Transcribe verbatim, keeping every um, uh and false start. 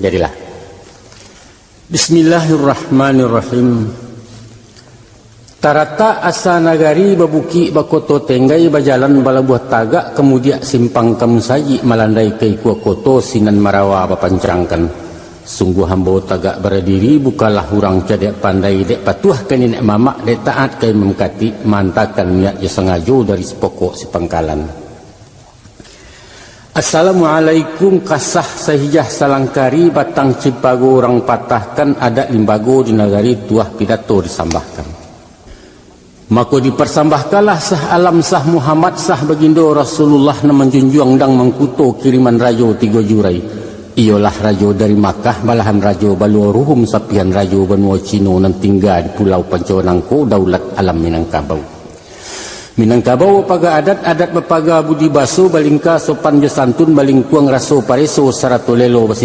Jadilah. Bismillahirrahmanirrahim. Taratak asa nagari babukik, bakoto tenggai, bajalan balabuah tagak, kamudiak simpang kamusajik, malandai ka ikua koto sinan marawa bapancangkan. Sungguah ambo tagak baradiri, bukanlah urang cadiak pandai, dek patuah ka niniak mamak, dek taat ka imam katik, maantakan niat jo sangajo dari sipokok sipangkalan. Assalamualaikum, kasah sahijah salangkari, batang cipago urang patahkan, adat limbago di nagari, tuah pidato disambahkan. Mako diparsambahkanlah sah alam, sah Muhammad, sah bagindo Rasulullah, nan manjunjuang dang mangkuto kiriman rajo tigo jurai. Iyolah rajo dari Makkah, balahan rajo baluo ruhum, sapihan rajo banua Cino, nan tingga di Pulau Panco nangko, daulat alam Minangkabau. Minangkabau bapaga adat, adat bapaga budi baso, balingka sopan jo santun, balingkuang raso pareso, sarato lelo basi